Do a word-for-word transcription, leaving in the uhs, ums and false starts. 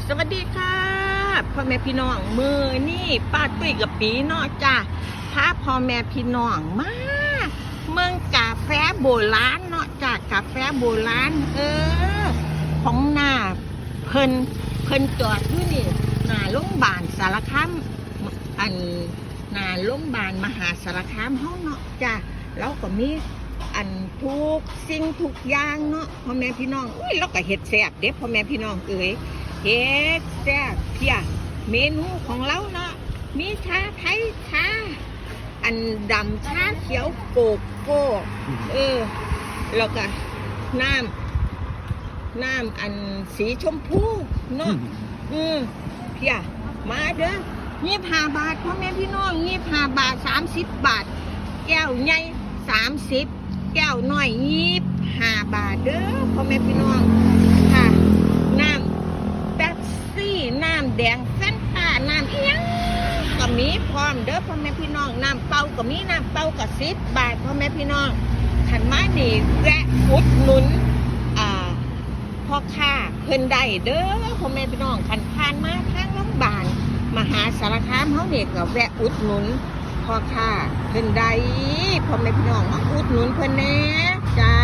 สวัสดีค่ะ พ่อแม่พี่น้อง มื้อนี้ป้าตุ้ยกับปีเนาะจ้า พาพ่อแม่พี่น้องมาเมืองกาแฟโบราณเนาะจ้า กาแฟโบราณ เออ ของหน้าเพิ่น เพิ่นจอดอยู่นี่ หน้าโรงพยาบาลสารคาม อัน หน้าโรงพยาบาลมหาสารคามเฮาเนาะจ้า เราก็มีอันทุกสิ่งทุกอย่างเนาะ พ่อแม่พี่น้อง อุ้ย เราก็เฮ็ดแซ่บเด้ พ่อแม่พี่น้องเอ๋ย เฮ็ดแซ่บเพีย เมนูของเราเนาะ มีชาไทย ชาอันดำ ชาเขียว โกโก้ เออ แล้วก็น้ำ น้ำอันสีชมพูเนาะ อืม เพีย มาเด้อ ยี่สิบห้าบาท พ่อแม่พี่น้อง ยี่สิบห้าบาท สามสิบบาท แก้วใหญ่ สามสิบ แก้วน้อย ยี่สิบห้าบาทเด้อ พ่อแม่พี่น้อง ค่ะ น้ำเป๊ปซี่ น้ำแดง แฟนตา น้ำอิหยังก็มีพร้อมเด้อ พ่อแม่พี่น้อง น้ำเปล่าก็มี น้ำเปล่าก็สิบบาท พ่อแม่พี่น้อง คันมานี่แวะอุดหนุน อ่า พ่อค้าเพิ่นได้เด้อ พ่อแม่พี่น้อง คันผ่านมาทางโรงพยาบาลมหาสารคามเฮานี่ก็แวะอุดหนุนพ่อค้าเพิ่นได้ พ่อแม่พี่น้อง มาอุดหนุนเพิ่นแหน่จ้า